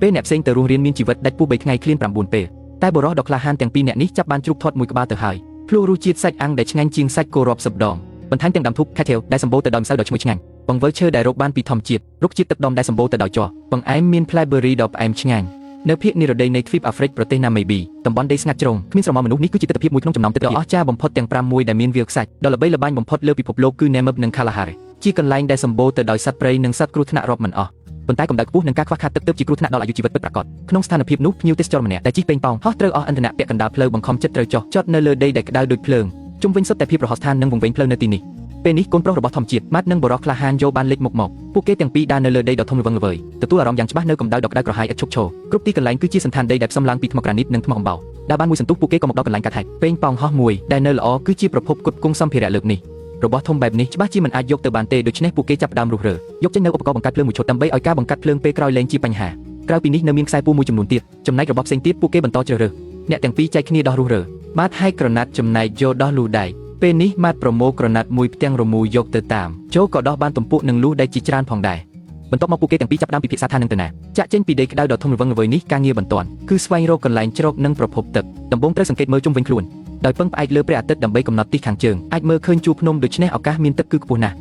ពេលអ្នកផ្សេងទៅរស់រានមានជីវិតដាច់ពោះ3ថ្ងៃឃ្លាន9ពេលតែបុរសដ៏ក្លាហានទាំងពីរអ្នកនេះចាប់បានជ្រូកធាត់មួយក្បាលទៅហើយភ្លោះរសជាតិសាច់អាំងដែលឆ្ងាញ់ជាងសាច់គោរាប់សិបដងបន្ថែមទាំងដាំធូប cattail ដែលសម្បូរទៅដោយម្សៅដ៏ឈ្ងុយឆ្ងាញ់បង្វិលឈើដែលរកបានពីធម្មជាតិរុក្ខជាតិទឹកដុំដែលសម្បូរទៅដោយជ័របង្អែមមានផ្លែប៊ឺរីដ៏ផ្អែមឆ្ងាញ់នៅភាគនិរតីនៃទ្វីបអាហ្វ្រិកប្រទេសណាមីប៊ីតំបន់ដីស្ងាត់ជ្រងគ្មានស្រមោលមនុស្សនេះគឺជាទិដ្ឋភាពមួយក្នុងចំណោមទិដ្ឋភាពដ៏អស្ចារ្យបំផុតទាំង5មួយដែលមានវាលខ្សាច់ដ៏ល្បីល្បាញបំផុតលើពិភពលោកគឺ Namib និង Kalahari ជាកន្លែងដែលសម្បូរទៅដោយសត្វព្រៃនិងសត្វគ្រោះថ្នាក់រាប់មិនអស់ប៉ុន្តែកម្ដៅខ្ពស់និងការខ្វះខាតទឹកទើបជាគ្រោះថ្នាក់ដល់អាយុជីវិតពិតប្រាកដក្នុងស្ថានភាពនោះភ្ញៀវទេសចរម្នាក់ដែលជិះប៉េងប៉ោងហោះត្រូវអស់ឥន្ធនៈពាក់កណ្ដាលផ្លូវបង្ខំចិត្តត្រូវចុះចតនៅលើដីដែលក្ដៅដូចភ្លើងជុំវិញសុទ្ធតែភាពរហ័សស្ថាននិងវង្វេងផ្លូវនៅទីនេះពេលនេះកូនប្រុសរបស់ធម្មជាតិម៉ាត់និងបុរសក្លាហានយោបានលេចមុខមកពួកគេទាំងពីរដើរនៅលើដីដ៏ធំល្វឹងល្វើយទទួលអារម្មណ៍យ៉ាងច្បាស់នៅកម្ដៅដ៏ក្ដៅក្រហាយឥតឈប់ឈរគ្រប់ទីកន្លែងគឺជាសន្តានដីដែលផ្សំឡើងពីថ្មក្រានីតនិងថ្មអំបោដែលបានមួយសន្ទុះពួកគេក៏មកដល់កន្លែងកាត់ហេតុប៉េងប៉ោងហោះមួយដែលនៅល្អគឺជាប្រភពគុតគង់សម្ភារៈលើកនេះរបស់ធំបែបនេះច្បាស់ជាមិនអាចយកទៅបានទេដូច្នេះពួកគេចាប់ផ្ដើមរុះរើយកចេញនូវឧបករណ៍បង្កើតភ្លើងមួយឈុតដើម្បីឲ្យការបង្កាត់ភ្លើងពេលក្រោយលែងជាបញ្ហាក្រៅពីនេះនៅមានខ្សែពួរមួយចំនួនទៀតចំណែករបស់ផ្សេងទៀតពួកគេបន្តជ្រើសរើសអ្នកទាំងពីរចែកគ្នាដោះរុះរើម៉ាត់ហែកក្រណាត់ចំណែកយោដោះលូដែកពេលនេះម៉ាត់ប្រមូលក្រណាត់មួយផ្ទាំងរមូរយកទៅតាមចូលក៏ដោះបានទំពក់និងលូដែកជាច្រើនផងដែរបន្ទាប់មកពួកគេទាំងពីរចាប់ផ្ដើមពិភាក្សាថានឹងទៅណាចាក់ចេញពីដីក្តៅដ៏ធំល្វឹងល្វើយនេះការងារបន្ទាន់គឺស្វែងរកកន្លែងជ្រកនិងប្រភពទឹកដំបូងត្រូវសង្កេតមើលជុំវិញខ្លួនដោយពឹងផ្អែកលើព្រះអាទិត្យដើម្បីកំណត់ទិសខាងជើងអាចមើលឃើញជួរភ្នំដូច្នេះឱកាសមានទឹកគឺខ្ពស់ណាស់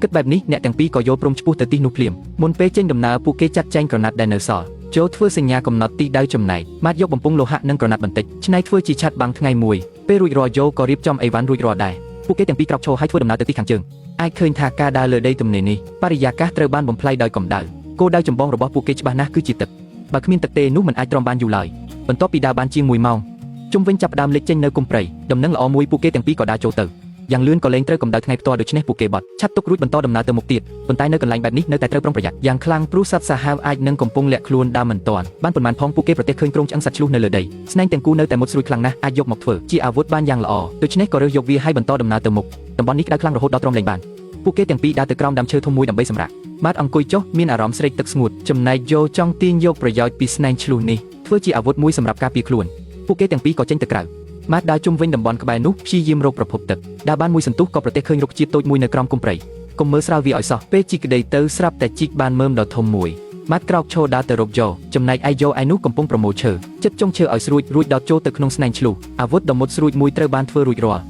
គិតបែបនេះអ្នកទាំងពីរក៏យល់ព្រមឆ្ពោះទៅទីនោះភ្លាមមុនពេលចេញដំណើរពួកគេចាត់ចែងក្រណាត់ដែលនៅសល់ចូលធ្វើសញ្ញាកំណត់ទីដៅចំណែកម៉ាត់យកបំពង់លោហៈនិងក្រណាត់បន្តិចឆ្នៃធ្វើជាឆ័ត្របាំងថ្ងៃមួយពេលរួចរាល់យោក៏រៀបចំអីវ៉ាន់រួចរាល់ដែរពួកគេទាំងពីរក្រោកឈរហើយធ្វើដំណើរទៅទីខាងជើងអាចឃើញថាការដើរលើដីទំនេរនេះបរិយាកាសត្រូវបានបំផ្លាញដោយកម្ដៅគោលដៅចម្បងរបស់ពួកគេច្បាស់ណាស់គឺជាទឹកបើគ្មានទឹកទេនោះមិនអាចទ្រាំបានយូរឡើយបន្ទាប់ពីដើរបានជាង1ម៉ោងជុំវិញចាប់ផ្ដើមលេចចេញនៅគុំព្រៃដំណឹងល្អមួយពួកគេទាំងពីរក៏ដើរចូលទៅយ៉ាងលឿនក៏លែងត្រូវកម្ដៅថ្ងៃផ្ទាល់ដូច្នេះពួកគេបត់ឆាត់ទុករួចបន្តដំណើរទៅមុខទៀតប៉ុន្តែនៅកន្លែងបែបនេះនៅតែត្រូវប្រុងប្រយ័ត្នយ៉ាងខ្លាំងព្រោះសត្វសាហាវអាចនឹងកំពុងលាក់ខ្លួនដើរមិនទាន់បានប៉ុន្មានផងពួកគេប្រទះឃើញក្រុងឆ្អឹងសត្វឆ្លុះនៅលើដីស្នែងទាំងគូនៅតែមុតស្រួចខ្លាំងណាស់អាចយកមកធ្វើជាអាវុធបានយ៉ាងល្អដូច្នេះក៏រើសយកវាឲ្យបន្តដំណើរទៅមុខតំបន់នេះក្ដៅខ្លាំងរហូតដល់ទ្រាំលែងបានពួកគេទាំងពីរដើរទៅក្រោមដើមឈើធំមួយដើម្បីសម្រាកម៉ាត់អង្គុយចុះមានអារម្មណ៍ស្រេកទឹកស្ងួតចំណែកយោចង់ទាញយកប្រយោជន៍ពីស្នែងឆ្លុះនេះធ្វើជាអាវុធមួយសម្រាប់ការពារខ្លួនពួកគេទាំងពីរក៏ចេញទៅក្រៅម៉ាត់ដើរជុំវិញតំបន់ក្បែរនោះព្យាយាមរកប្រភពទឹកដើរបានមួយសន្ទុះក៏ប្រទះឃើញរុក្ខជាតិតូចមួយនៅក្រោមគុំព្រៃកុំមើលស្រាលវាឲ្យសោះពេលជីកក្តីទៅស្រាប់តែជីកបានមើមដ៏ធំមួយម៉ាត់ក្រោកឈរដើរទៅរកយោចំណែកឯយោឯនោះកំពុងប្រមូលឈើចិត្តចុងឈើឲ្យស្រួចរួចដោតចូលទៅក្នុងស្នែងឆ្លុះអាវុធដ៏មុតស្រួចមួយត្រូវបានធ្វើរួចរាល់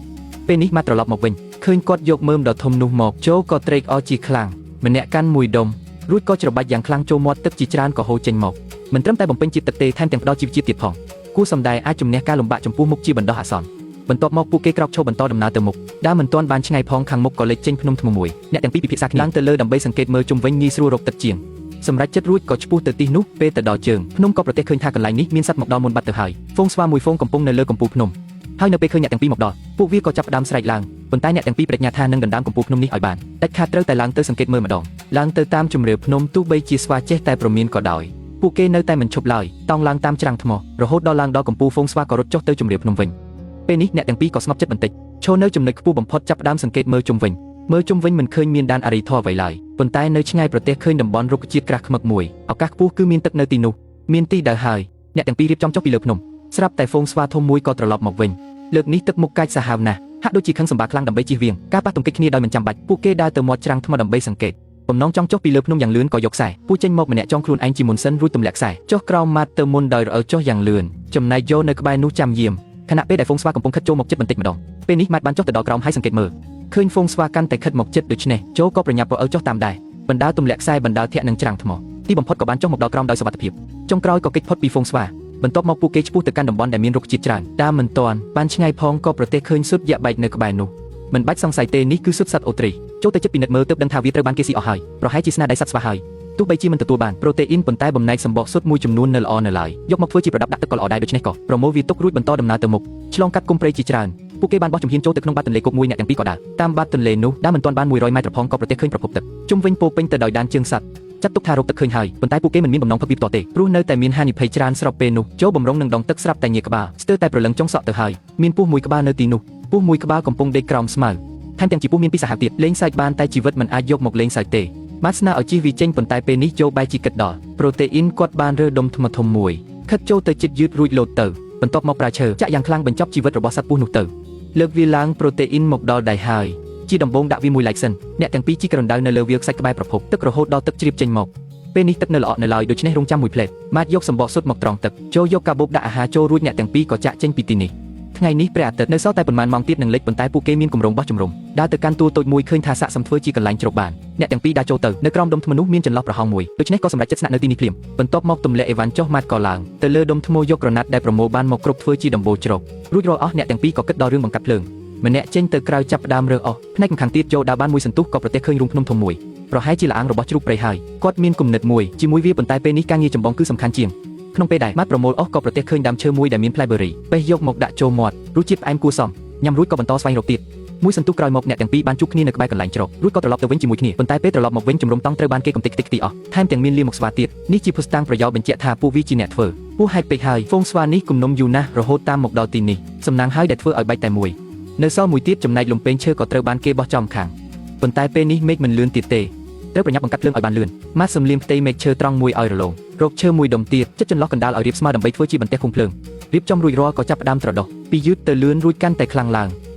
ពេលនេះម៉ាត់ត្រឡប់មកវិញឃើញគាត់យកមើមដ៏ធំនោះមកចូលក៏ត្រេកអរជាខ្លាំងម្នាក់កាន់មួយដុំរួចក៏ច្របាច់យ៉ាងខ្លាំងចូលមាត់ទឹកជាច្រើនក៏ហូរចេញមកមិនត្រឹមតែបំពេញជាតិទឹកទេថែមទាំងផ្ដល់ជីវជាតិទៀតផងគួរសំដែងអាចជំនះការលំបាកចំពោះមុខជាបណ្ដោះអាសន្នបន្ទាប់មកពួកគេក្រោកឈរបន្តដំណើរទៅមុខដើរមិនទាន់បានឆ្ងាយផងខាងមុខក៏លេចចេញភ្នំថ្មមួយអ្នកទាំងពីរពិភាក្សាគ្នាឡើងទៅលើដើម្បីសង្កេតមើលជុំវិញងាយស្រួលរកទឹកជាងសម្រាប់ចិត្តរួចក៏ឆ្ពោះទៅទីនោះពេលទៅដល់ជើងភ្នំក៏ប្រទះឃើញថាកន្លែងនេះមានសត្វមកដល់មុនបាត់ទៅហើយហ្វូងស្វាមួយហ្វូងកំពុងនៅលើកំពូលភ្នំហើយនៅពេលឃើញអ្នកទាំងពីរមកដល់ពួកវាក៏ចាប់ផ្ដើមស្រែកឡើងប៉ុន្តែអ្នកទាំងពីរបដិញ្ញាថានឹងដណ្ដើមកំពូលភ្នំនេះឲ្យបានដាច់ខាតត្រូវតែឡើងទៅសង្កេតមើលម្ដងឡើងទៅតាមជម្រាលភ្នំទោះបីជាស្វាចេះតែប្រមានក៏ដោយពួកគេនៅតែមិនឈប់ឡើយតោងឡើងតាមច្រាំងថ្មរហូតដល់ឡើងដល់កំពូលហ្វូងស្វាក៏រត់ចុះទៅជម្រាលភ្នំវិញពេលនេះអ្នកទាំងពីរក៏ស្ងប់ចិត្តបន្តិចឈរនៅចំណុចខ្ពស់បំផុតចាប់ផ្ដើមសង្កេតមើលជុំវិញមើលជុំវិញមិនឃើញមានដានអរិយធម៌អ្វីឡើយប៉ុន្តែនៅឆ្ងាយប្រទះឃើញតំបន់រុក្ខជាតិក្រាស់ខ្មឹកមួយឱកាសខ្ពស់គឺមានទឹកនៅទីនោះមានទីដៅហើយអ្នកទាំងពីររៀបចំចុះពីលើភ្នំស្រាប់តែហ្វូងស្វាធំមួយក៏ត្រឡប់មកវិញលើកនេះទឹកមុខកាចសាហាវណាស់ហាក់ដូចជាខឹងសម្បាខ្លាំងដើម្បីជៀសវាងការប៉ះទង្គិចគ្នាដោយមិនចាំបាច់ពួកគេដើរទៅមាត់ច្រាំងថ្មដើម្បីសង្កេតបំណងចង់ចុះពីលើភ្នំយ៉ាងលឿនក៏យកខ្សែពូចេញមកម្នាក់ចងខ្លួនឯងជាមុនសិនរួចទម្លាក់ខ្សែចុះក្រោមម៉ាត់ទៅមុនដោយរអិលចុះយ៉ាងលឿនចំណែកយោនៅក្បែរនោះចាំយាមខណៈពេលដែលហ្វូងស្វាកំពុងខិតចូលមកចិត្តបន្តិចម្ដងពេលនេះម៉ាត់បានចុះទៅដល់ក្រោមហើយសង្កេតមើលឃើញហ្វូងស្វាកាន់តែខិតមកចិត្តដូច្នេះចូលក៏ប្រញាប់រអិលចុះតាមដែរបណ្ដាលទម្លាក់ខ្សែបណ្ដាលធាក់នឹងច្រាំងថ្មទីបំផុតក៏បានចុះមកដល់ក្រោមដោយសុវត្ថិភាពចុងក្រោយក៏គេចផុតពីហ្វូងស្វាបន្ទាប់មកពួកគេឆ្ពោះទៅកាន់តំបន់ដែលមានរុក្ខជាតិច្រើនតាមមិនទាន់បានឆ្ងាយផងក៏ប្រទះឃើញសុទ្ធយក្សបែកនៅក្បែរនោះមិនបាច់សង្ស័យទេនេះគឺសុទ្ធសត្វអូទ្រីចូលទៅចិត្តពិនិត្យមើលទើបដឹងថាវាត្រូវបានគេស៊ីអស់ហើយប្រហែលជាស្នាដៃសត្វស្វាហើយទោះបីជាមិនទទួលបានប្រូតេអ៊ីនប៉ុន្តែបំណែកសម្បកសុទ្ធមួយចំនួននៅល្អនៅឡើយយកមកធ្វើជាប្រដាប់ដាក់ទឹកក៏ល្អដែរដូច្នេះក៏ប្រមូលវាទុករួចបន្តដំណើរទៅមុខឆ្លងកាត់គុំព្រៃជាច្រើនពួកគេបានបោះជំហានចូលទៅក្នុងបាតទន្លេគោកមួយអ្នកទាំងពីរក៏ដើរតាមបាតទន្លេនោះដើរមិនទាន់បាន100ម៉ែត្រផងក៏ប្រទះឃើញប្រភពទឹកជុំវិញពោពេញទៅដោយដានជើងសត្វចាត់ទុកថារកទឹកឃើញហើយប៉ុន្តែពួកគេមិនមានបំណងផឹកវាផ្ទាល់ទេព្រោះនៅតែមានហានិភ័យច្រើនស្របពេលនោះចូលបំរុងនឹងដងទឹកស្រាប់តែញាក្បាលស្ទើរតែប្រលឹងចុងសក់ទៅហើយមានពស់មួយក្បាលនៅទីនោះពស់មួយក្បាលកំពុងដេកក្រោមស្មៅថែមទាំងជាពស់មានពីសាហាវទៀតលេងសើចបានតែជីវិតមិនអាចយកមកលេងសើចទេម៉ាត់ស្នើឲ្យជិះវាចេញប៉ុន្តែពេលនេះចូលបែរជាគិតដល់ប្រូតេអ៊ីនគាត់បានរើដុំថ្មធំមួយខិតចូលទៅចិត្តយឺតរួចលោតទៅបន្ទាប់មកប្រើឈើចាក់យ៉ាងខ្លាំងបញ្ចប់ជីវិតរបស់សត្វពស់នោះទៅលើកវាឡើងប្រូតេអ៊ីនមកដល់ដៃហើយជាដំបូងដាក់វាមួយឡែកសិនអ្នកទាំងពីរជីករណ្ដៅនៅលើវាលខ្សាច់ក្បែរប្រភពទឹករហូតដល់ទឹកជ្រាបចេញមក ពេលនេះទឹកនៅល្អក់នៅឡើយដូច្នេះរងចាំមួយភ្លែតម៉ាតយកសម្បកសុទ្ធមកត្រង់ទឹកចូលយកកាបូបដាក់អាហារចូលរួចអ្នកទាំងពីរក៏ចាក់ចេញពីទីនេះថ្ងៃនេះព្រះអាទិត្យនៅសល់តែប៉ុន្មានម៉ោងទៀតនឹងលិចប៉ុន្តែពួកគេមានគម្រោងបោះជំរំដើរទៅកាន់ទួលតូចមួយឃើញថាសាក់សំធ្វើជាកន្លែងជ្រកបានអ្នកទាំងពីរដើរចូលទៅនៅក្រោមដុំថ្មនោះមានចន្លោះប្រហោងមួយដូច្នេះក៏សម្រេចចិត្តស្នាក់នៅទីនេះភ្លាមបន្ទាប់មកទម្លាក់អីវ៉ាន់ចុះម៉ាត់ក៏ឡើងទៅលើដុំថ្មយកក្រណាត់ដែលប្រមូលបានមកគ្រប់ធ្វើជាដំបូលជ្រករួចរាល់អស់អ្នកទាំងពីរក៏គិតដល់រឿងបង្កាត់ភ្លើងម្នាក់ចេញទៅក្រៅចាប់ផ្ដើមរើសអស់ផ្នែកម្ខាងទៀតចូលដើរបានមួយសន្ទុះក៏ប្រទះឃើញរូងភ្នំធំមួយប្រហែលជាល្អាងរបស់ជ្រូកព្រៃហើយគាត់មានគំនិតមួយជាមួយវាប៉ុន្តែពេលនេះការងារចម្បងគឺសំខាន់ជាងក្នុងពេលដែលម៉ាត់ប្រមូលអស់ក៏ប្រទះឃើញដើមឈើមួយដែលមានផ្លែបឺរីបេះយកមកដាក់ចូលមាត់រសជាតិផ្អែមគួរសមញ៉ាំរួចក៏បន្តស្វែងរកទៀតមួយសន្ទុះក្រោយមកអ្នកទាំងពីរបានជួបគ្នានៅក្បែរកន្លែងជ្រករួចក៏ត្រឡប់ទៅវិញជាមួយគ្នាប៉ុន្តែពេលត្រឡប់មកវិញជំរំតង់ត្រូវបានគេកំទេចខ្ទេចខ្ទីអស់ថែមទាំងមានលាមកស្វាទៀតនេះជាភស្តុតាងប្រយោលបញ្ជាក់ថាពួកវាជាអ្នកធ្វើពស់ហេតុពេកហើយហ្វូងស្វានេះគំនុំយូរណាស់រហូតតាមមកដល់ទីនេះសំណាងហើយដែលធ្វើឲ្យបែកតែមួយនៅសល់មួយទៀតចំណែកលំពេងឈើក៏ត្រូវបានគេបោះចោលម្ខាងប៉ុន្តែពេលនេះមេឃមិនលឿនទៀតទេត្រូវប្រញាប់បង្កាត់ភ្លើងឲ្យបានលឿនម៉ាត់សំលៀមផ្ទៃមេឃឈើត្រង់មួយឲ្យរលោងរកឈើមួយដុំទៀតចិត្តចន្លោះកណ្ដាលឲ្យរៀបស្មើដើម្បីធ្វើជាបន្ទះឃុំភ្លើងរៀបចំរួចរាល់ក៏ចាប់ផ្ដើមត្រដុះពីយឺតទៅលឿនរួចកាន់តែខ្លាំងឡើង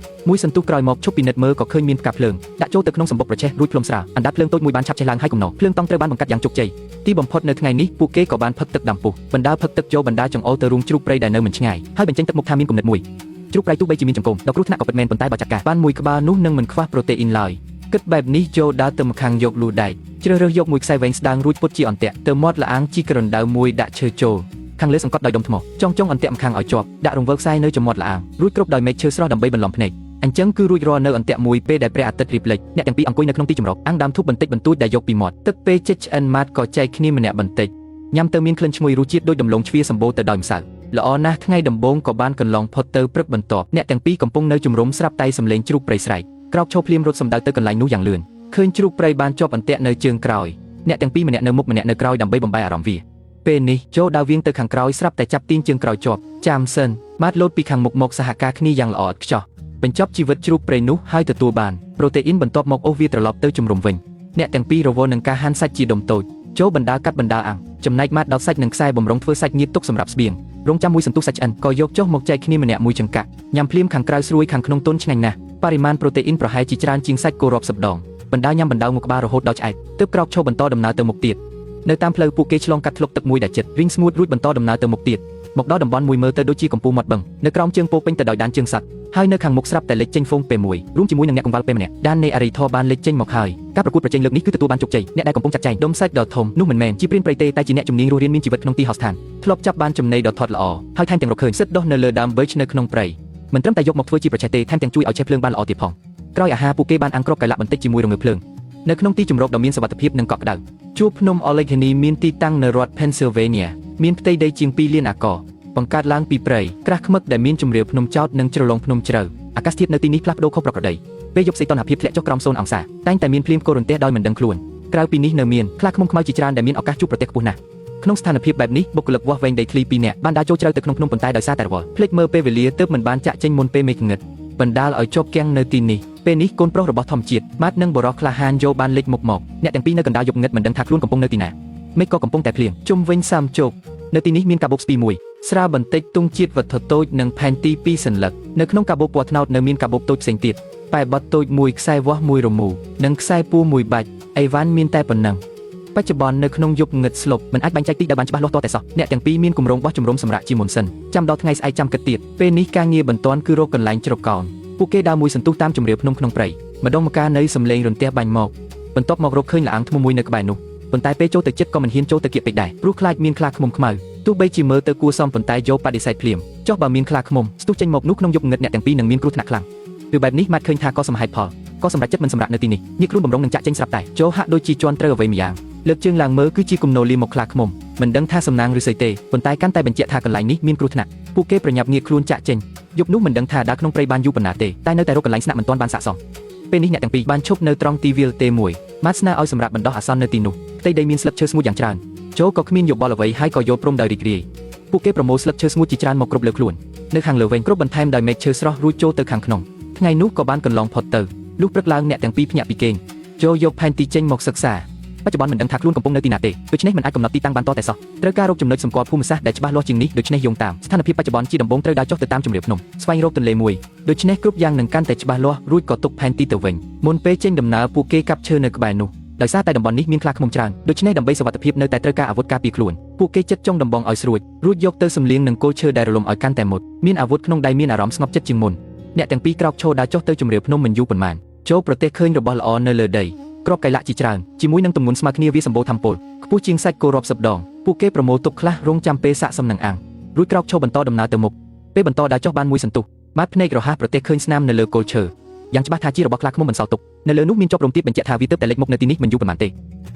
មួយសន្ទុះក្រោយមកឈប់ពិនិត្យមើលក៏ឃើញមានផ្កាភ្លើងដាក់ចូលទៅក្នុងសម្បុកប្រឆេះរួចផ្លុំស្រាលអណ្ដាតភ្លើងតូចមួយបានឆាប់ឆេះឡើងហើយកំណោភ្លើងតង់ត្រូវបានបង្កាត់យ៉ាងជោគជ័យទីបំផុតនៅថ្ងៃនេះពួកគេក៏បានផឹកទឹកដាំពុះបណ្ដាផឹកទឹកចូលបណ្ដាចង្អុលទៅរូងជ្រូកព្រៃដែលនៅមិនឆ្ងាយហើយបញ្ចេញទឹកមុខថាមានគំនិតមួយជ្រូកព្រៃទោះបីជាមានចង្កូមដល់គ្រោះថ្នាក់ក៏ពិតមែនប៉ុន្តែបើចាត់ការបានមួយក្បាលនោះនឹងមិនខ្វះប្រូតេអ៊ីនឡើយគិតបែបនេះចូលដើរទៅម្ខាងយកលូដែកជ្រើសរើសយកមួយខ្សែវែងស្ដើងរួចពុតជាអន្ទាក់ទៅមាត់ល្អាងជីក្រណ្ដៅមួយដាក់ឈើចូលខាងលើសង្កត់ដោយដុំថ្មចុងចុងអន្ទាក់ម្ខាងឲ្យជាប់ដាក់រង្វើខ្សែនៅចំមាត់ល្អាងរួចគ្រប់ដោយមែកឈើស្រស់ដើម្បីបន្លំភ្នែកអញ្ចឹងគឺរួចរាល់នៅអន្ទាក់មួយពេលដែលព្រះអាទិត្យរៀបលិចអ្នកទាំងពីរអង្គុយនៅក្នុងទីជម្រកអាំងដើមធូបបន្តិចបន្តួចដែលយកពីមាត់ទឹកពេលជិះឆ្អិនម៉ាត់ក៏ចែកគ្នាម្នាក់បន្តិចញ៉ាំទៅមានក្លិនឈ្ងុយរសជាតិដូចដំឡូងជ្វាសម្បូរទៅដោយម្សៅល្អណាស់ថ្ងៃដំបូងក៏បានកន្លងផុតទៅព្រឹកបន្ទាប់អ្នកទាំងពីរកំពុងនៅជំរំស្រាប់តែសំឡេងជ្រូកព្រៃស្រែកក្រោកឈរភ្លាមរត់សម្ដៅទៅកន្លែងនោះយ៉ាងលឿនឃើញជ្រូកព្រៃបានជាប់អន្ទាក់នៅជើងក្រោយអ្នកទាំងពីរម្នាក់នៅមុខម្នាក់នៅក្រោយដើម្បីបំបែអារម្មណ៍វាពេលនេះចូលដើរវៀងទៅខាងក្រោយស្រាប់តែចាប់ទាញជើងក្រោយជាប់ចាំសិនម៉ាត់លោតពីខាងមុខមកសហការគ្នាយ៉ាងល្អឥតខ្ចោះបញ្ចប់ជីវិតជ្រូកព្រៃនោះហើយទទួលបានប្រូតេអ៊ីនបន្ទាប់មកអូសវាត្រឡប់ទៅជំរំវិញអ្នកទាំងពីររវល់នឹងការហាន់សាច់ជាដុំតូចចូលបណ្ដាកាត់បណ្ដាអាំងចំណែកម៉ាត់ដោតសាច់និងខ្សែបំរុងធ្វើសាច់ងៀតទុកសម្រាប់ស្បៀងរងចាំមួយសន្ទុះសាច់ឆ្អិនក៏យកចុះមកចែកគ្នាម្នាក់មួយចង្កាក់ញ៉ាំភ្លាមខាងក្រៅស្រួយខាងក្នុងទន់ឆ្ងាញ់ណាស់បរិមាណប្រូតេអ៊ីនប្រហែលជាច្រើនជាងសាច់គោរាប់សិបដងបណ្ដាញ៉ាំបណ្ដាមួយក្បាលរហូតដល់ឆ្អែតទើបក្រោកឈរបន្តដំណើរទៅមុខទៀតនៅតាមផ្លូវពួកគេឆ្លងកាត់ធ្លុកទឹកមួយដែលជិតរីងស្ងួតរួចបន្តដំណើរទៅមុខទៀតមកដល់តំបន់មួយមើលទៅដូចជាកំពូលមាត់បឹងនៅក្រោមជើងពោពេញទៅដោយដានជើងសត្វហើយនៅខាងមុខស្រាប់តែលេចចេញហ្វូងពេលមួយរួមជាមួយនឹងអ្នកកង្វល់ពេលម្នាក់ដាននៃអារីធបានលេចចេញមកហើយការប្រកួតប្រជែងលើកនេះគឺទទួលបានជោគជ័យអ្នកដែលកំពុងចាត់ចែងដុំសាច់ដ៏ធំនោះមិនមែនជាព្រានព្រៃទេតែជាអ្នកជំនាញរស់រានមានជីវិតក្នុងទីហោស្ថានធ្លាប់ចាប់បានចំណីដ៏ថត់ល្អហើយថែមទាំងរកឃើញសិតដុះនៅលើដើម birch នៅក្នុងព្រៃមិនត្រឹមតែយកមកធ្វើជាប្រឆេះទេថែមទាំងជួយឲ្យឆេះភ្លើងបានល្អទៀតផងក្រោយអាហារពួកគេបានអាំងគ្រាប់កែឡាក់បន្តិចជាមួយរងើភ្លើងនៅក្នុងទីជម្រកដ៏មានសុវត្ថិភាពនិងកក់ក្ដៅជួរភ្នំ Allegheny មានទីតាំងនៅរដ្ឋ Pennsylvania មានផ្ទៃដីជាង2លានអាករបង្កើតឡើងពីព្រៃក្រាស់ខ្មឹកដែលមានជម្រាលភ្នំចោតនិងជ្រលងភ្នំជ្រៅអាកាសធាតុនៅទីនេះផ្លាស់ប្ដូរខុសប្រក្រតីពេលយប់សីតុណ្ហភាពធ្លាក់ចុះក្រោម0អង្សាតែងតែមានភ្លៀងផ្គររន្ទះដោយមិនដឹងខ្លួនក្រៅពីនេះនៅមានខ្លាឃ្មុំខ្មៅជាច្រើនដែលមានឱកាសជួបប្រទះខ្ពស់ណាស់ក្នុងស្ថានភាពបែបនេះបុគ្គលិកវាស់វែងដីធ្លី2នាក់បានដើរចូលជ្រៅទៅក្នុងភ្នំប៉ុន្តែដោយសារតែរវល់ភ្លេចមើលពេលវេលាទើបមិនបានចាក់ចេញមុនពេលមេឃងឹតបណ្ដាលឲ្យជាប់គាំងនៅទីនេះពេលនេះកូនប្រុសរបស់ធម្មជាតិម៉ាត់និងបុរសក្លាហានយោបានលេចមុខមកអ្នកទាំងពីរនៅកណ្ដាលយប់ងឹតមិនដឹងថាខ្លួនកំពុងនៅទីណាមេឃក៏កំពុងតែភ្លៀងជុំវិញសាមជោគនៅទីនេះមានកាបូបស្ពីមួយស្រាលបន្តិចទង់ជាតិវត្ថុតូចនិងផែនទីពីរសន្លឹកនៅក្នុងកាបូបពណ៌ត្នោតនៅមានកាបូបតូចផ្សេងទៀតប៉ែបត់តូចមួយខ្សែវាស់មួយរមូរនិងខ្សែពួរមួយបាច់អីវ៉ាន់មានតែប៉ុណ្ណឹងបច្ចុប្បន្ននៅក្នុងយប់ងឹតស្លុបមិនអាចបែងចែកទីដែលបានច្បាស់លាស់តតែសោះអ្នកទាំងពីរមានគម្រោងបោះជំរំសម្រាប់ជាមុនសិនចាំដល់ថ្ងៃស្អែកចាំគិតទៀតពេលនេះការងារបន្ទាន់គឺរកកន្លែងជ្រកកោនពួកគេដើរមួយសន្ទុះតាមជម្រាលភ្នំក្នុងព្រៃម្ដងម្កាលនៅសំឡេងរន្ទះបាញ់មកបន្ទាប់មករកឃើញល្អាងធ្មមួយនៅក្បែរនោះប៉ុន្តែពេលចូលទៅចិត្តក៏មិនហ៊ានចូលទៅគៀកពេកដែរព្រោះខ្លាចមានខ្លាឃ្មុំខ្មៅទោះបីជាមើលទៅគួរសមប៉ុន្តែយកបដិសេធភ្លាមចុះបើមានខ្លាឃ្មុំស្ទុះចេញមកនោះក្នុងយប់ងឹតអ្នកទាំងពីរនឹងមានគ្រោះថ្នាក់ខ្លាំងគឺបែបនេះម៉ាត់ឃើញថាក៏សមហេតុផលក៏សម្រេចចិត្តមិនសម្រាកនៅទីនេះញាក់ខ្លួនបំរុងនឹងចាក់ចេញស្រាប់តែចូលហាក់ដូចជាជន់ត្រូវអ្វីម្យ៉ាងលើកជើងឡើងមើលគឺជាគំនរលាមកខ្លាឃ្មុំមិនដឹងថាសំណាងឬស្អីទេប៉ុន្តែកាន់តែបញ្ជាក់ថាកន្លែងនេះមានគ្រោះថ្នាក់ពួកគេប្រញាប់ងាកខ្លួនចាក់ចេញយប់នោះមិនដឹងថាដើរក្នុងព្រៃបានយូរប៉ុណ្ណាទេតែនៅតែរកកន្លែងស្នាក់មិនទាន់បានសាកសមពេលនេះអ្នកទាំងពីរបានឈប់នៅត្រង់ទីវាលទេមួយម៉ាត់ស្នើឲ្យសម្រាប់បណ្ដោះអាសន្ននៅទីនោះផ្ទៃដីមានស្លឹកឈើស្ងួតយ៉ាងច្រើនចូលក៏គ្មានយោបល់អ្វីហើយក៏យល់ព្រមដោយរីករាយពួកគេប្រមូលស្លឹកឈើស្ងួតជាច្រើនមកគ្រប់លើខ្លួននៅខាងលើវិញគ្រប់បន្ថែមដោយមែកឈើស្រស់រួចចូលទៅខាងក្នុងថ្ងៃនោះក៏បានកន្លងផុតទៅលុះព្រឹកឡើងអ្នកទាំងពីរភ្ញាក់ពីគេងចូលយកផែនទីចេញមកសិក្សាបច្ចុប្បន្នមិនដឹងថាខ្លួនកំពុងនៅទីណាទេដូច្នេះមិនអាចកំណត់ទីតាំងបានតតែសោះត្រូវការរកចំណុចសម្គាល់ភូមិសាស្ត្រដែលច្បាស់លាស់ជាងនេះដូច្នេះយោងតាមស្ថានភាពបច្ចុប្បន្នជាដំបូងត្រូវដើរចុះទៅតាមជម្រាលភ្នំស្វែងរកទន្លេមួយដូច្នេះគ្រប់យ៉ាងនឹងកាន់តែច្បាស់លាស់រួចក៏ទុកផែនទីទៅវិញមុនពេលចេញដំណើរពួកគេកាប់ឈើនៅក្បែរនោះ ដោយសារតែតំបន់នេះមានខ្លាឃ្មុំច្រើនដូច្នេះដើម្បីសុវត្ថិភាពនៅតែត្រូវការអាវុធការពារខ្លួនពួកគេចិត្តចង់ដំបងឲ្យស្រួចរួចយកទៅសំលៀងនឹងគល់ឈើដែលរលំឲ្យកាន់តែមុតមានអាវុធក្នុងដៃមានអារម្មណ៍ស្ងប់ចិត្តជាងមុនអ្នកទាំងពីរក្រោកឈរដើរចុះទៅជម្រាលភ្នំមិនយូរប៉ុន្មានចូលប្រទេសឃើញរបស់ល្អនៅលើដីគ្រាប់កៃឡាក់ជាច្រើនជាមួយនឹងទម្ងន់ស្មើគ្នាវាសម្បូរធម្មពលខ្ពស់ជាងសាច់គោរាប់សិបដងពួកគេប្រមូលទុកខ្លះរងចាំពេលសាកសមនឹងអាំងរួចក្រោកឈរបន្តដំណើរទៅមុខពេលបន្តដើរចុះបានមួយសន្ទុះម៉ាត់ភ្នែករហ័សប្រទេសឃើញស្នាមនៅលើគល់ឈើយ៉ាងច្បាស់ថាជារបស់ខ្លាឃ្មុំបន្សល់ទុកនៅលើនោះមានជាប់រំទៀតបញ្ជាក់ថាវាទើបតែលេចមុខនៅទីនេះមិនយូរប៉ុន្មានទេ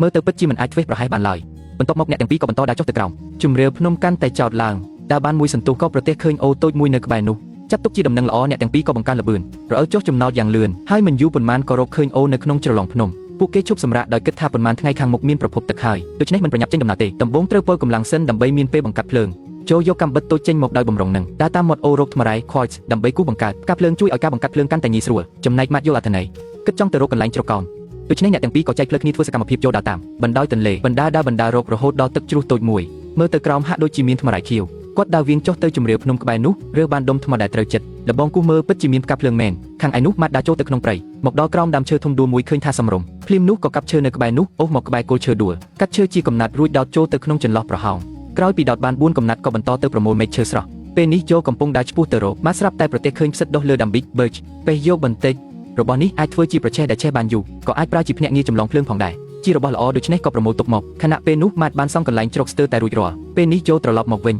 មើលទៅពិតជាមិនអាចធ្វេសប្រហែសបានឡើយបន្ទាប់មកអ្នកទាំងពីរក៏បន្តដើរចុះទៅក្រោមជំរាលភ្នំកាន់តែចោតឡើងដើរបានមួយសន្ទុះក៏ប្រទេសឃើញអូតូចមួយនៅក្បែរនោះចាត់ទុកជាដំណឹងល្អអ្នកទាំងពីរក៏បង្កើនល្បឿនរអិលចុះចំណោតយ៉ាងលឿនហើយមិនយូរប៉ុន្មានក៏រកឃើញអូនៅក្នុងជ្រលងភ្នំពួកគេឈប់សម្រាកដោយគិតថាប៉ុន្មានថ្ងៃខាងមុខមានប្រភពទឹកហើយដូច្នេះមិនប្រញាប់ចេញដំណើរទេដំបូងត្រូវពលកម្លាំងសិនដើម្បីមានពេលបង្កាត់ភ្លើងចូលយកកាំបិតតូចចេញមកដោយបំរុងនឹងដើរតាមមាត់អូរោគថ្មរ៉ៃ quartz ដើម្បីគូសបង្កើតការភ្លើងជួយឲ្យការបង្កាត់ភ្លើងកាន់តែងាយស្រួលចំណែកម៉ាត់យល់អត្ថន័យគិតចង់ទៅរកកន្លែងជ្រកកោនដូច្នេះអ្នកទាំងពីរក៏ចែកផ្លូវគ្នាធ្វើសកម្មភាពចូលដើរតាមបណ្ដោយទន្លេបណ្ដាដើរបណ្ដារករហូតដល់ទឹកជ្រោះតូចមួយមើលទៅក្រោមហាក់ដូចជាមានថ្មរ៉ៃខៀវគាត់ដើរវៀងចុះទៅជម្រាលភ្នំក្បែរនោះរើបានដុំថ្មដែលត្រូវចិត្តលបងគូសមើលពិតជាមានផ្កាភ្លើងមែនខាងឯនោះម៉ាត់ដើរចូលទៅក្នុងព្រៃមកដល់ក្រោមដើមឈើធំដួលមួយឃើញថាសំរុំភ្លាមនោះក៏កាប់ឈើនៅក្បែរនោះអូសមកក្បែរគល់ឈើដួលកាត់ឈើជាកំណាត់រួចដោតចូលទៅក្នុងចន្លោះប្រហោងក្រោយពីដោតបាន4កំណាត់ក៏បន្តទៅប្រមូលមែកឈើស្រស់ពេលនេះយោកំពុងដើរឆ្ពោះទៅរកម៉ាត់ស្រាប់តែប្រទេសឃើញផ្សិតដុះលើដើមប៊ិច birch ពេលយកបន្តិចរបស់នេះអាចធ្វើជាប្រឆេះដែលឆេះបានយូរក៏អាចប្រើជាភ្នាក់ងារចម្លងភ្លើងផងដែរជារបស់ល្អដូច្នេះក៏ប្រមូលទុកមកខណៈពេលនោះម៉ាត់បានសង់កន្លែងជ្រកស្ទើរតែរួចរាល់ពេលនេះយោត្រឡប់មកវិញ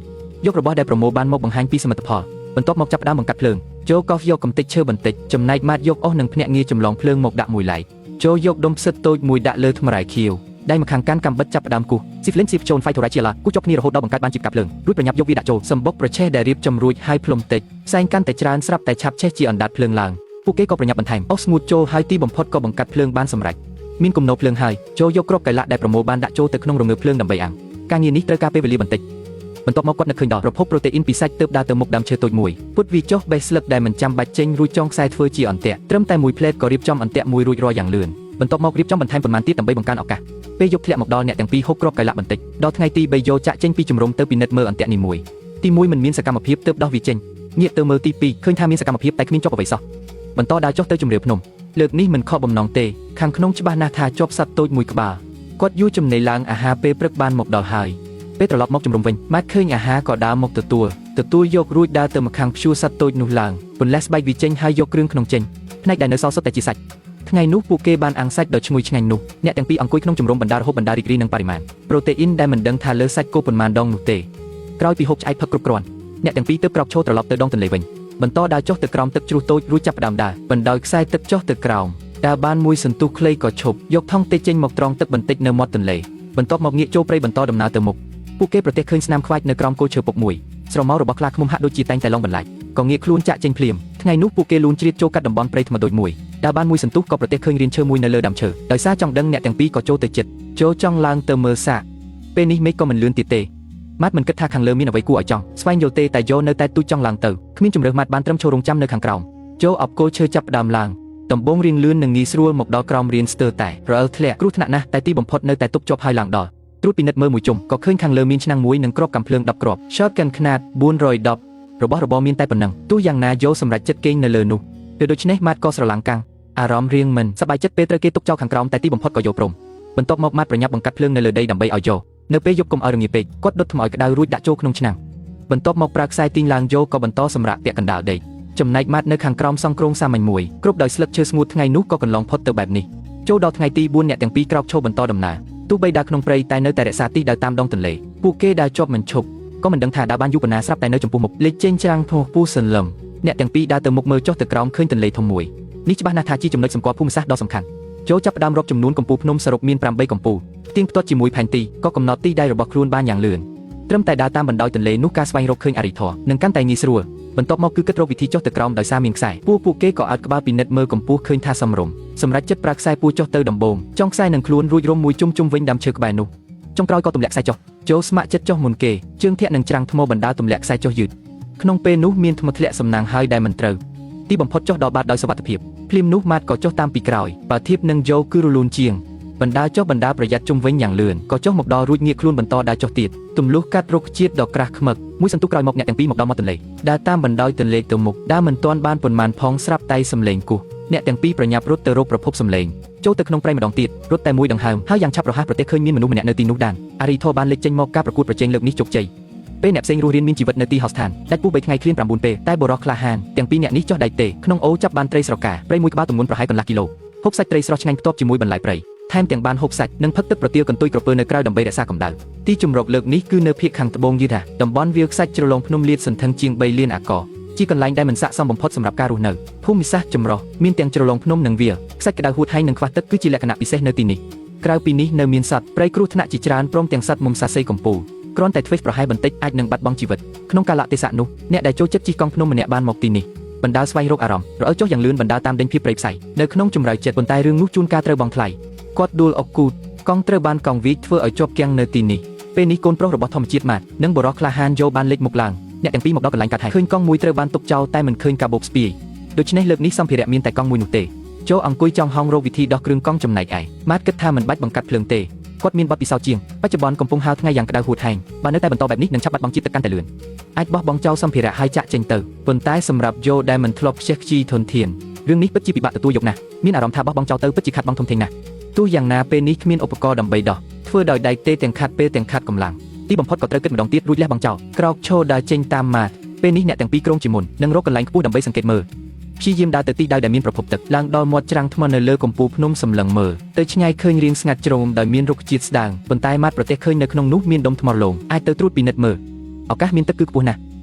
យករបស់ដែលប្រមូលបានមកបង្ហាញពីសមិទ្ធផលបន្ទាប់មកចាប់ផ្ដើមបង្កាត់ភ្លើងចូលកោសយកកំទេចឈើបន្តិចចំណែកម៉ាត់យកអស់នឹងភ្នាក់ងារចម្លងភ្លើងមកដាក់មួយឡែកចូលយកដុំផ្សិតតូចមួយដាក់លើថ្មរ៉ែខៀវដៃម្ខាងកាន់កាំបិតចាប់ផ្ដើមគូសស៊ីហ្វ្លិនស៊ីហ្វជូនហ្វៃថូរ៉ាជាឡាគូសជាប់គ្នារហូតដល់បង្កើតបានជាផ្កាភ្លើងរួចប្រញាប់យកវាដាក់ចូលសម្បុកប្រឆេះដែលរៀបចំរួចហើយផ្លុំតិចផ្សែងកាន់តែច្រើនស្រាប់តែឆាប់ឆេះជាអណ្ដាតភ្លើងឡើងពួកគេក៏ប្រញាប់បន្ថែមអស់ស្ងួតចូលហើយទីបំផុតក៏បង្កាត់ភ្លើងបានសម្រេចមានគំនរភ្លើងហើយចូលយកគ្រាប់កៃឡាក់ដែលប្រមូលបានដាក់ចូលទៅក្នុងរងើភ្លើងដើម្បីអាំងការងារនេះត្រូវការពេលវេលាបន្តិចបន្ទាប់មកគាត់នឹកឃើញដល់ប្រភពប្រូតេអ៊ីនពីសាច់ទើបដើរទៅមុខដើមឈើតូចមួយពុតវាចុះបេះស្លឹកដែលមិនចាំបាច់ចេញរួចចងខ្សែធ្វើជាអន្ទាក់ត្រឹមតែមួយផ្លែតក៏រៀបចំអន្ទាក់មួយរួចរាល់យ៉ាងលឿនបន្ទាប់មករៀបចំបន្ថែមប៉ុន្មានទៀតដើម្បីបង្កើនឱកាសពេលយប់ធ្លាក់មកដល់អ្នកទាំងពីរហូបគ្រាប់កៃឡាក់បន្តិចដល់ថ្ងៃទី3យោចាក់ចេញពីជំរំទៅពិនិត្យមើលអន្ទាក់នេះមួយទី1មិនមានសកម្មភាពទើបដោះវាចេញងាកទៅមើលទី2ឃើញថាមានសកម្មភាពតែគ្មានជាប់អ្វីសោះបន្តដើរចុះទៅជម្រាលភ្នំលើកនេះមិនខកបំណងទេខាងក្នុងច្បាស់ណាស់ថាជាប់សត្វតូចមួយក្បាលគាត់យួរចំណីឡើងអាហារពេលព្រឹកបានមកដល់ហើយពេលត្រឡប់មកជំរំវិញម៉ាត់ឃើញអាហារក៏ដើរមកទទួលទទួលយករួចដើរទៅម្ខាងព្យួរសត្វតូចនោះឡើងពន្លះស្បែកវាចេញហើយយកគ្រឿងក្នុងចេញផ្នែកដែលនៅសល់សុទ្ធតែជាសាច់ថ្ងៃនោះពួកគេបានអាំងសាច់ដ៏ឈ្ងុយឆ្ងាញ់នោះអ្នកទាំងពីរអង្គុយក្នុងជំរំបណ្ដារហូបបណ្ដារីករាយនឹងបរិមាណប្រូតេអ៊ីនដែលមិនដឹងថាលើសាច់គោប៉ុន្មានដងនោះទេក្រោយពីហូបឆ្អែតផឹកគ្រប់គ្រាន់អ្នកទាំងពីរទើបក្រោកឈរត្រឡប់ទៅដងទន្លេវិញបន្តដើរចុះទៅក្រោមទឹកជ្រោះតូចរួចចាប់ផ្ដើមដើរបណ្ដោយខ្សែទឹកចុះទៅក្រោមដើរបានមួយសន្ទុះខ្លីក៏ឈប់យកថង់ទេចេញមកត្រង់ទឹកបន្តិចនៅមាត់ទន្លេបន្ទាប់មកងាកចូលព្រៃបន្តដំណើរទៅមុខពួកគេប្រទះឃើញស្នាមខ្វាចនៅក្រោមគល់ឈើពុកមួយស្រមោលរបស់ខ្លាឃ្មុំហាក់ដូចជាតែងតែឡងបន្លាចក៏ងាកខ្លួនចាក់ចេញភ្លាមថ្ងៃនោះពួកគេលូនជ្រៀតចូលកាត់តំបន់ព្រៃថ្មដូចមួយដើរបានមួយសន្ទុះក៏ប្រទះឃើញរានឈើមួយនៅលើដើមឈើដោយសារចង់ដឹងអ្នកទាំងពីរក៏ចូលទៅជិតចូលចង់ឡើងទៅមើលសាកពេលនេះមេឃក៏មិនលឿនទៀតទេម៉ាត់មិនគិតថាខាងលើមានអ្វីគួរឲ្យចង់ស្វែងយល់ទេតែយោនៅតែទូចចង់ឡើងទៅគ្មានជំរើសម៉ាត់បានត្រឹមឈររងចាំនៅខាងក្រោមចូលអបគល់ឈើចាប់ផ្ដើមឡើងដំបងរៀងលឿននិងងាយស្រួលមកដល់ក្រោមរានស្ទើរតែរអិលធ្លាក់គ្រោះថ្នាក់ណាស់តែទីបំផុតនៅតែទប់ជាប់ហើយឡើងដល់ត្រួតពិនិត្យមើលមួយជុំក៏ឃើញខាងលើមានឆ្នាំងមួយនិងគ្រាប់កាំភ្លើង10គ្រាប់ Shotgun ខ្នាត410របស់របរមានតែប៉ុណ្ណឹងទោះយ៉ាងណាយោសម្រាប់ចិត្តគេងនៅលើនោះពេលដូច្នេះម៉ាត់ក៏ស្រឡាំងកាំងអារម្មណ៍រៀងមិនសប្បាយចិត្តពេលត្រូវគេទុកចោលខាងក្រោមតែទីបំផុតក៏យល់ព្រមបន្ទាប់មកម៉ាត់ប្រញាប់បង្កាត់ភ្លើងនៅលើដីដើម្បីឲ្យយោនៅពេលយប់កុំឲ្យរងាពេកគាត់ដុតថ្មឲ្យក្តៅរួចដាក់ចូលក្នុងឆ្នាំងបន្ទាប់មកប្រើខ្សែទាញឡើងយោក៏បន្តសម្រាកពាក់កណ្ដាលដីចំណែកម៉ាត់នៅខាងក្រោមសង់គ្រោងសាមញ្ញមួយគ្រប់ដោយស្លឹកឈើស្ងួតថ្ងៃនោះក៏កន្លងផុតទៅបែបនេះចូលដល់ថ្ងៃទី4អ្នកទាំងពីរក្រោកឈរបន្តដំណើរទោះបីដើរក្នុងព្រៃតែនៅតែរក្សាទីដើរតាមដងទន្លេពួកគេដើរជាប់មិនឈប់ក៏មិនដឹងថាដើរបានយូរប៉ុណ្ណាស្រាប់តែនៅចំពោះមុខលេចចេញច្រាំងធោះពូសន្លឹមអ្នកទាំងពីរដើរទៅមុខមើលចុះទៅក្រោមឃើញទន្លេធំមួយនេះច្បាស់ណាស់ថាជាចំណុចសម្គាល់ភូមិសាស្ត្រដ៏សំខាន់ចូលចាប់ផ្ដើមរាប់ចំនួនកំពូលភ្នំសរុបមាន8កំពូលទៀងផ្ទាត់ជាមួយផែនទីក៏កំណត់ទីដៅរបស់ខ្លួនបានយ៉ាងលឿនត្រឹមតែដើរតាមបណ្ដោយទន្លេនោះការស្វែងរកឃើញអរិយធម៌នឹងកាន់តែងាយស្រួលបន្ទាប់មកគឺគិតរកវិធីចុះទៅក្រោមដោយសារមានខ្សែពួកគេក៏អត់ក្បាលពិនិត្យមើលកម្ពស់ឃើញថាសមរម្យសម្រាប់ចិត្តប្រើខ្សែពួរចុះទៅដំបូងចុងខ្សែនឹងខ្លួនរួចរុំមួយជុំជុំវិញដើមឈើក្បែរនោះចុងក្រោយក៏ទម្លាក់ខ្សែចុះចូលស្ម័គ្រចិត្តចុះមុនគេជើងធាក់នឹងច្រាំងថ្មបណ្ដាទម្លាក់ខ្សែចុះយឺតក្នុងពេលនោះមានថ្មធ្លាក់សំណាងហើយដែលមិនត្រូវទីបំផុតចុះដល់បាតដោយសុវត្ថិភាពភ្លាមនោះម៉ាត់ក៏ចុះតាមពីក្រោយបើធៀបនឹងយោគឺរលូនជាងបណ្ដាចុះបណ្ដាប្រយ័ត្នជុំវិញយ៉ាងលឿនក៏ចុះមកដល់រួចងាកខ្លួនបន្តដើរចុះទៀតទម្លុះកាត់រុក្ខជាតិដ៏ក្រាស់ខ្មឹកមួយសន្ទុះក្រោយមកអ្នកទាំងពីរមកដល់មាត់ទន្លេដើរតាមបណ្ដោយទន្លេទៅមុខដើរមិនទាន់បានប៉ុន្មានផងស្រាប់តែសំឡេងគោះ អ្នកទាំងពីរប្រញាប់រត់ទៅរកប្រភពសំឡេងចូលទៅក្នុងព្រៃម្ដងទៀតរត់តែមួយដង្ហើមហើយយ៉ាងឆាប់រហ័សប្រទះឃើញមានមនុស្សម្នាក់នៅទីនោះដានអារីធបានលេចចេញមកការប្រកួតប្រជែងលើកនេះជោគជ័យពេលអ្នកផ្សេងរស់រានមានជីវិតនៅទីហោស្ថានដាច់ពោះ3ថ្ងៃឃ្លាន9ពេលតែបុរសក្លាហានទាំងពីរអ្នកនេះចុះដៃទេក្នុងអូចាប់បានត្រីស្រកាព្រៃមួយក្បាលទម្ងន់ប្រហែលកន្លះគីឡូហូបសាច់ត្រីស្រស់ឆ្ងាញ់ផ្ទាប់ជាមួយបន្លែព្រៃថែមទាំងបានហូបសាច់និងផឹកទឹកប្រទាលកន្ទុយក្រពើនៅក្រៅដើម្បីរក្សាកម្ដៅទីជម្រកលើកនេះគឺនៅភាគខាងត្បូងយឺថាតំបន់វាលខ្សាច់ជ្រលងភ្នំលាតសន្ធឹងជាង3លានអាករជាកន្លែងដែលមិនស័ក្តិសមបំផុតសម្រាប់ការរស់នៅភូមិសាស្ត្រចម្រុះមានទាំងជ្រលងភ្នំនិងវាលខ្សាច់ក្តៅហួតហែងនិងខ្វះទឹកគឺជាលក្ខណៈពិសេសនៅទីនេះក្រៅពីនេះនៅមានសត្វព្រៃគ្រោះថ្នាក់ជាច្រើនព្រមទាំងសត្វមុំសាសីកំពូលគ្រាន់តែធ្វេសប្រហែលបន្តិចអាចនឹងបាត់បង់ជីវិតក្នុងកាលៈទេសៈនោះអ្នកដែលចូលចិត្តជិះកង់ភ្នំម្នាក់បានមកទីនេះបណ្ដាលស្វែងរកអារម្មណ៍រអិលចុះយ៉ាងលឿនបណ្ដាលតាមដេញភាពព្រៃផ្សៃនៅក្នុងជំរៅចិត្តប៉ុន្តែរឿងនោះជួនកាលត្រូវបង់ថ្លៃគាត់ដួលអុកគូតកង់ត្រូវបានកង់វីកធ្វើឲ្យជាប់គាំងនៅទីនេះពេលនេះកូនប្រុសរបស់ធម្មជាតិម៉ាតនិងបុរសក្លាហានយោបានលេចមុខឡើងអ្នកទាំងពីរមកដល់កន្លែងកាត់ហេតុឃើញកង់មួយត្រូវបានទុកចោលតែមិនឃើញកាបូបស្ពាយដូច្នេះលើកនេះសម្ភារៈមានតែកង់មួយនោះទេចូលអង្គុយចង់ហោងរកវិធីដោះគ្រឿងកង់ចំណែកឯម៉ាតគិតថាមិនបាច់បង្កាត់ភ្លើងទេគាត់មានបទពិសោធន៍ជាងបច្ចុប្បន្នកំពុងហាលថ្ងៃយ៉ាងក្តៅហួតហែងបើនៅតែបន្តបែបនេះនឹងឆាប់បាត់បង់ជាតិទឹកកាន់តែលឿនអាចបោះបង់ចោលសម្ភារៈហើយចាក់ចេញទៅប៉ុន្តែសម្រាប់យោដែលមិនធ្លាប់ខ្ជះខ្ជាយធនធានរឿងនេះពិតជាពិបាកទទួលយកណាស់មានអារម្មណ៍ថាបោះបង់ចោលទៅពិតជាខាត់បងធំធេងណាស់ទោះយ៉ាងណាពេលនេះគ្មានឧបករណ៍ដើម្បីដោះធ្វើដោយដៃទេទាំងខាត់ពេលទាំងខាត់កម្លាំងទីបំផុតក៏ត្រូវគិតម្ដងទៀតរួចលះបង់ចោលក្រោកឈរដើរចេញតាមម៉ាតពេលនេះអ្នកទាំងពីរក្រុងជាមុននឹងរកកន្លែងខ្ពស់ដើម្បីសង្កេតមើលព្យាយាមដើរទៅទីដៅដែលមានប្រភពទឹកឡើងដល់មាត់ច្រាំងថ្មនៅលើកំពូលភ្នំសម្លឹងមើលទៅឆ្ងាយឃើញរាងស្ងាត់ជ្រោមដោយមានរុក្ខជាតិស្ដើងប៉ុន្តែម៉ាតប្រទះឃើញនៅក្នុងនោះមានដុំថ្មរលោងអាចទៅត្រួតពិនិត្យមើលឱកាសមានទឹកគឺខ្ពស់ណាស់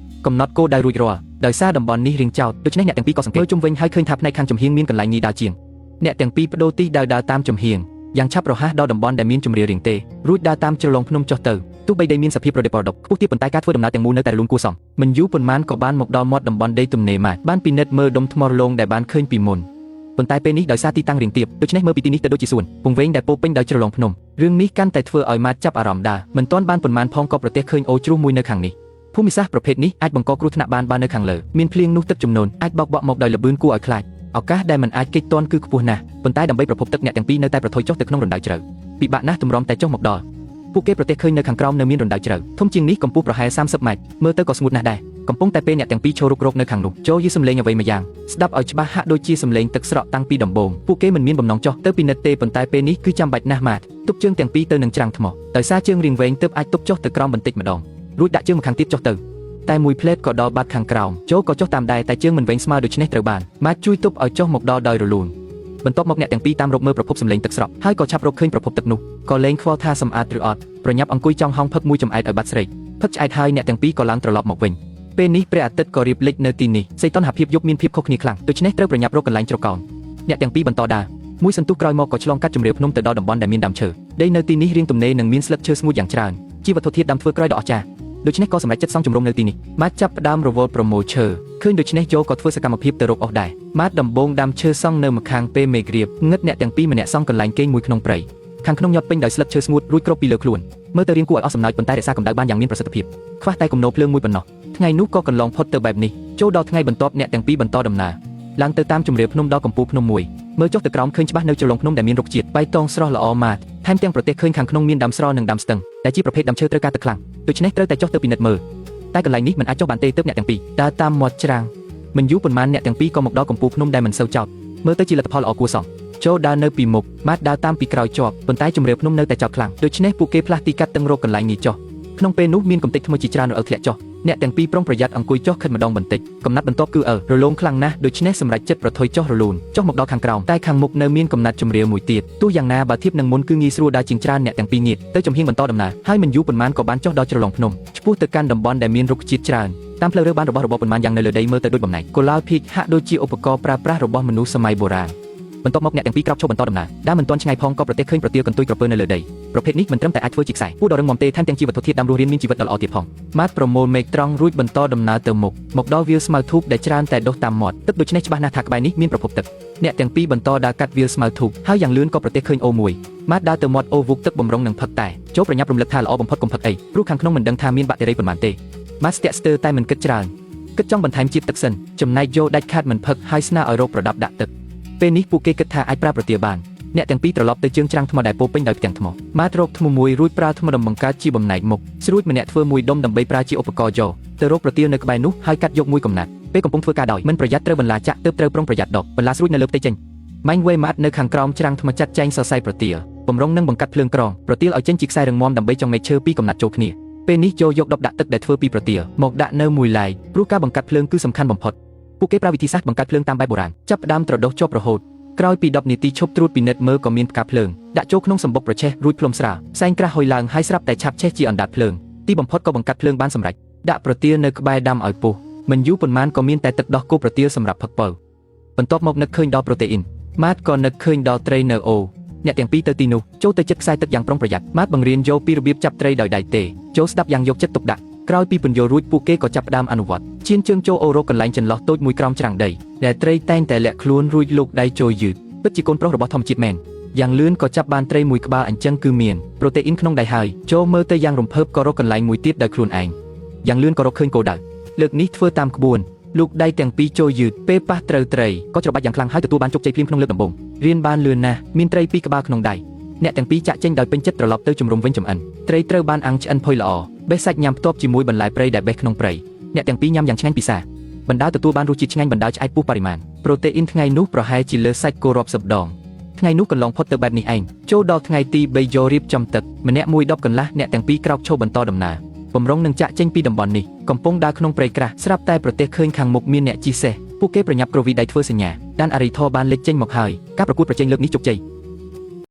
កំណត់គោលដៅរួចរាល់ដោយសារតំបន់នេះរាងចោតដូច្នេះអ្នកទាំងពីរក៏សង្កេតមើលជុំវិញហើយឃើញថាផ្នែកខាងចំហៀងមានកន្លែងងាយដើរជាងអ្នកទាំងពីរបដូរទីដៅដើរតាមចំហៀងយ៉ាងឆាប់រហ័សដល់តំបន់ដែលមានជម្រាលរាងទេរួចដើរតាមជ្រលងភ្នំចុះទៅទោះបីដីមានសភាពប្រឌិតប្រដុកខ្ពស់ទាបប៉ុន្តែការធ្វើដំណើរទាំងមូលនៅតែរលូនគួរសមមិនយូរប៉ុន្មានក៏បានមកដល់មាត់តំបន់ដីទំនេរម៉ាតបានពិនិត្យមើលដុំថ្មរលោងដែលបានឃើញពីមុនប៉ុន្តែពេលនេះដោយសារទីតាំងរាងទាបដូច្នេះមើលពីទីនេះទៅដូចជាសួនពងវែងដែលពោពេញដោយជ្រលងភ្នំរឿងនេះកាន់តែធ្វើឲ្យម៉ាតចាប់អារម្មណ៍ដែរមិនទាន់បានប៉ុន្មានផងក៏ប្រទះឃើញអូជ្រុះមួយនៅខាងនេះភូមិសាស្ត្រប្រភេទនេះអាចបង្កគ្រោះថ្នាក់បានបើនៅខាងលើមានភ្លៀងនោះទឹកចំនួនអាចបោកបក់មកដោយល្បឿនគួរឲ្យខ្លាចឱកាសដែលមិនអាចគេចទាន់គឺខ្ពស់ណាស់ប៉ុន្តែដើម្បីប្រភពទឹកអ្នកទាំងពីរនៅតែប្រថុយចុះទៅក្នុងរណ្ដៅជ្រៅពិបាកណាស់ទម្រាំតែចុះមកដល់ពួកគេប្រទះឃើញនៅខាងក្រោមនៅមានរណ្ដៅជ្រៅធំជាងនេះកម្ពស់ប្រហែល30ម៉ែត្រមើលទៅក៏ស្ងួតណាស់ដែរកំពុងតែពេលអ្នកទាំងពីរឈររុករកនៅខាងនោះចូលយឺសំឡេងអ្វីមួយយ៉ាងស្ដាប់ឲ្យច្បាស់ហាក់ដូចជាសំឡេងទឹកស្រក់តាំងពីដំបូងពួកគេមិនមានបំណងចុះទៅពិនិត្យទេប៉ុន្តែពេលនេះគឺចាំបាច់ណាស់ម៉ាតទប់ជើងទាំងពីរទៅនឹងច្រាំងថ្មដោយសារជើងរាងវែងទើបអាចទប់ចុះទៅក្រោមបន្តិចម្ដងរួចដាក់ជើងម្ខាងទៀតចុះទៅតែមួយផ្លែតក៏ដល់បាត់ខាងក្រោមចូលក៏ចុះតាមដែរតែជើងមិនវែងស្មើដូច្នេះត្រូវបានម៉ាតជួយទប់ឲ្យចុះមកដល់ដោយរលូនបន្ទាប់មកអ្នកទាំងពីរតាមរកមើលប្រភពសំឡេងទឹកស្រក់ហើយក៏ឆាប់រកឃើញប្រភពទឹកនោះក៏លែងខ្វល់ថាសម្អាតឬអត់ប្រញាប់អង្គុយចង់ហោងផឹកមួយចំអែតឲ្យបាត់ស្រេកផឹកឆ្អែតហើយអ្នកទាំងពីរក៏ឡើងត្រឡប់មកវិញពេលនេះព្រះអាទិត្យក៏រៀបលិចនៅទីនេះសីតុណ្ហភាពយប់មានភាពខុសគ្នាខ្លាំងដូច្នេះត្រូវប្រញាប់រកកន្លែងជ្រកកោនអ្នកទាំងពីរបន្តដើរមួយសន្ទុះក្រោយមកក៏ឆ្លងកាត់ជម្រាលភ្នំទៅដល់តំបន់ដែលមានដើមឈើដីនៅទីនេះរាងទំនេរនិងមានស្លឹកឈើស្ងួតយ៉ាងច្រើនជាវត្ថុធាតុដើមធ្វើក្រោយដ៏អស្ចារ្យដូច្នេះក៏សម្រេចចិត្តសង់ជំរំនៅទីនេះម៉ាតចាប់ផ្ដើមរវល់ប្រមូលឈើឃើញដូច្នេះយោក៏ធ្វើសកម្មភាពទៅរកអស់ដែរម៉ាតដំបងដាំឈើសង់នៅម្ខាងពេលមេឃរៀបងឹតអ្នកទាំងពីរម្នាក់សង់កន្លែងគេងមួយក្នុងព្រៃខាងក្នុងញាត់ពេញដោយស្លឹកឈើស្ងួតរួចគ្របពីលើខ្លួនមើលទៅរាងគួរឲ្យអស់សំណើចប៉ុន្តែរក្សាកម្ដៅបានយ៉ាងមានប្រសិទ្ធភាពខ្វះតែគំនរភ្លើងមួយប៉ុណ្ណោះថ្ងៃនោះក៏កន្លងផុតទៅបែបនេះចូលដល់ថ្ងៃបន្ទាប់អ្នកទាំងពីរបន្តដំណើរឡើងទៅតាមជម្រាលភ្នំដល់កំពូលភ្នំមួយមើលចុះទៅក្រោមឃើញច្បាស់នៅជ្រលងភ្នំដែលមានរុក្ខជាតិបៃតងស្រស់ល្អម៉ាតថែមទាំងប្រទះឃើញខាងក្នុងមានដើមស្រល់និងដើមស្ទឹងដែលជាប្រភេទដើមឈើត្រូវការទឹកខ្លាំងដូច្នេះត្រូវតែចុះទៅពិនិត្យមើលតែកន្លែងនេះមិនអាចចុះបានទេទើបអ្នកទាំងពីរដើរតាមមាត់ច្រាំងមិនយូរប៉ុន្មានអ្នកទាំងពីរក៏មកដល់កំពូលភ្នំដែលមិនសូវចោតមើលទៅជាលទ្ធផលល្អគួរសមចូលដើរនៅពីមុខម៉ាតដើរតាមពីក្រោយជាប់ប៉ុន្តែជម្រាលភ្នំនៅតែចោតខ្លាំងដូច្នេះពួកគេផ្លាស់ទីកាត់ទឹងរកកន្លែងនេះចុះក្នុងពេលនោះមានកំទេចថ្មជាច្រើនរអិលធ្លាក់ចុះអ្នកទាំងពីរប្រុងប្រយ័ត្នអង្គុយចុះខិតម្ដងបន្តិចកំណាត់បន្ទាប់គឺអិលរលោងខ្លាំងណាស់ដូច្នេះសម្រេចចិត្តប្រថុយចុះរលូនចុះមកដល់ខាងក្រោមតែខាងមុខនៅមានកំណាត់ជម្រាលមួយទៀតទោះយ៉ាងណាបើធៀបនឹងមុនគឺងាយស្រួលដើរជាងច្រើនអ្នកទាំងពីរងាកទៅចំហៀងបន្តដំណើរហើយមិនយូរប៉ុន្មានក៏បានចុះដល់ជ្រលងភ្នំឆ្ពោះទៅកាន់តំបន់ដែលមានរុក្ខជាតិច្រើនតាមផ្លូវរើបានរបស់របរប៉ុន្មានយ៉ាងនៅលើដីមើលទៅដូចបំណែកកូឡាលភីកហាក់ដូចជាឧបករណ៍ប្រើប្រាស់របស់មនុស្សសម័យបុរាណបន្ទាប់មកអ្នកទាំងពីរក្រោកឈរបន្តដំណើរដើរមិនទាន់ឆ្ងាយផងក៏ប្រទះឃើញប្រទាលកន្ទុយក្រពើនៅលើដីប្រភេទនេះមិនត្រឹមតែអាចធ្វើជាខ្សែពួរដ៏រឹងមាំទេថែមទាំងជាវត្ថុធាតុដើមរស់រានមានជីវិតដ៏ល្អទៀតផងម៉ាតប្រមូលមេឃត្រង់រួចបន្តដំណើរទៅមុខមកដល់វាលស្មៅធូបដែលច្រើនតែដុះតាមមាត់ទឹកដូច្នេះច្បាស់ណាស់ថាក្បែរនេះមានប្រភពទឹកអ្នកទាំងពីរបន្តដើរកាត់វាលស្មៅធូបហើយយ៉ាងលឿនក៏ប្រទះឃើញអូមួយម៉ាតដើរទៅមាត់អូវូកទឹកបំរុងនឹងផឹកតែចូលប្រញាប់រំលឹកថាល្អបំផុតកុំផឹកអីព្រោះខាងក្នុងមិនដឹងថាមានបាក់តេរីប៉ុន្មានទេម៉ាតស្ទាក់ស្ទើរតែមិនគិតច្រើនគិតចង់បន្ថែមជាតិទឹកសិនចំណែកយោដាច់ខាតមិនផឹកហើយស្នើឲ្យរកប្រដាប់ដាក់ទឹកពេលនេះពួកគេគិតថាអាចប្រើប្រទាលបានអ្នកទាំងពីរត្រឡប់ទៅជើងច្រាំងថ្មដែលពោពេញដោយផ្ទាំងថ្មម៉ាតរកថ្មមួយរួចប្រើថ្មដុំបង្កើតជាបំណែកមុខស្រួចម្នាក់ធ្វើមួយដុំដើម្បីប្រើជាឧបករណ៍យកទៅរកប្រទាលនៅក្បែរនោះហើយកាត់យកមួយកំណាត់ ពេលកំពុងធ្វើការដោយមិនប្រយ័ត្នត្រូវបន្លាចាក់ទើបត្រូវប្រុងប្រយ័ត្នដកបន្លាស្រួចនៅលើផ្ទៃចេញម៉ាញ់វេម៉ាត់នៅខាងក្រោមច្រាំងថ្មចាត់ចែងសរសៃប្រទាលបំរុងនឹងបង្កាត់ភ្លើងក្រងប្រទាលឲ្យចេញជាខ្សែរឹងមាំដើម្បីចង់មែកឈើពីរកំណាត់ចូលគ្នាពេលនេះចូលយកដបដាក់ទឹកដែលធ្វើពីប្រទាលមកដាក់នៅមួយឡែកព្រោះការបង្កាត់ភ្លើងគឺសំខាន់បំផុតពួកគេប្រើវិធីសាស្ត្របង្កាត់ភ្លើងតាមបែបបុរាណចាប់ផ្ដើមត្រដុសជាប់រហូតក្រោយពី10នាទីឈប់ត្រួតពិនិត្យមើលក៏មានផ្កាភ្លើងដាក់ចូលក្នុងសម្បុកប្រឆេះរួចផ្លុំស្រាលផ្សែងក្រាស់ហុយឡើងហើយស្រាប់តែឆាប់ឆេះជាអណ្ដាតភ្លើងទីបំផុតក៏បង្កាត់ភ្លើងបានសម្រេចដាក់ប្រទាលនៅក្បែរដាំឲ្យពុះមិនយូរប៉ុន្មានក៏មានតែទឹកដោះគោប្រទាលសម្រាប់ផឹកពៅបន្ទាប់មកនឹកឃើញដល់ប្រូតេអ៊ីនម៉ាតក៏នឹកឃើញដល់ត្រីនៅអូអ្នកទាំងពីរទៅទីនោះចូលទៅចិត្តខ្សែទឹកយ៉ាងប្រុងប្រយ័ត្នម៉ាតបង្រៀនយោពីរបៀបចាប់ត្រីដោយដៃទេចូលស្ដាប់យ៉ាងយកចិត្តទុកដាក់ក្រោយពីពន្យល់រួចពួកគេក៏ចាប់ផ្ដើមអនុវត្តឈានជើងចូលអូរកកន្លែងចន្លោះតូចមួយក្រោមច្រាំងដីដែលត្រីតែងតែលាក់ខ្លួនរួចលោកដៃចូលយឺតពិតជាកូនប្រុសរបស់ធម្មជាតិមែនយ៉ាងលឿនក៏ចាប់បានត្រីមួយក្បាលអញ្ចឹងគឺមានប្រូតេអ៊ីនក្នុងដៃហើយចូលមើលទៅយ៉ាងរំភើបក៏រកកន្លែងមួយទៀតដោយខ្លួនឯងយ៉ាងលឿនក៏រកឃើញគោលដៅលើកនេះធ្វើតាមក្បួនលោកដៃទាំងពីរចូលយឺតពេលប៉ះត្រូវត្រីក៏ច្របាច់យ៉ាងខ្លាំងហើយទទួលបានជោគជ័យភ្លាមក្នុងលើកដំបូងរៀនបានលឿនណាស់មានត្រីពីរក្បាលក្នុងដៃអ្នកទាំងពីរចាក់ចេញដោយពេញចិត្តត្រឡប់ទៅជំរំវិញចំអិនត្រីត្រូវបានអាំងឆ្អិនផុយល្អបេះសាច់ញ៉ាំផ្ទាប់ជាមួយបន្លែព្រៃដែលបេះក្នុងព្រៃអ្នកទាំងពីរញ៉ាំយ៉ាងឆ្ងាញ់ពិសាបណ្ដាទទួលបានរសជាតិឆ្ងាញ់បណ្ដាឆ្អែតពុះបរិមាណប្រូតេអ៊ីនថ្ងៃនោះប្រហែលជាលើសាច់គោរាប់សិបដងថ្ងៃនោះកន្លងផុតទៅបែបនេះឯងចូលដល់ថ្ងៃទី3យករៀបចំទឹកម្នាក់មួយ10កន្លះអ្នកទាំងពីរក្រោកឈរបន្តដំណើរបំរុងនឹងចាក់ចេញពីតំបន់នេះកំពុងដើរក្នុងព្រៃក្រាស់ស្រាប់តែប្រទេសឃើញខាងមុខមានអ្នកជិះសេះពួកគេប្រញាប់គ្រវីដៃធ្វើសញ្ញាដានអារីធរបានលេចចេញមកហើយការប្រកួតប្រជែងលើកនេះជោគជ័យ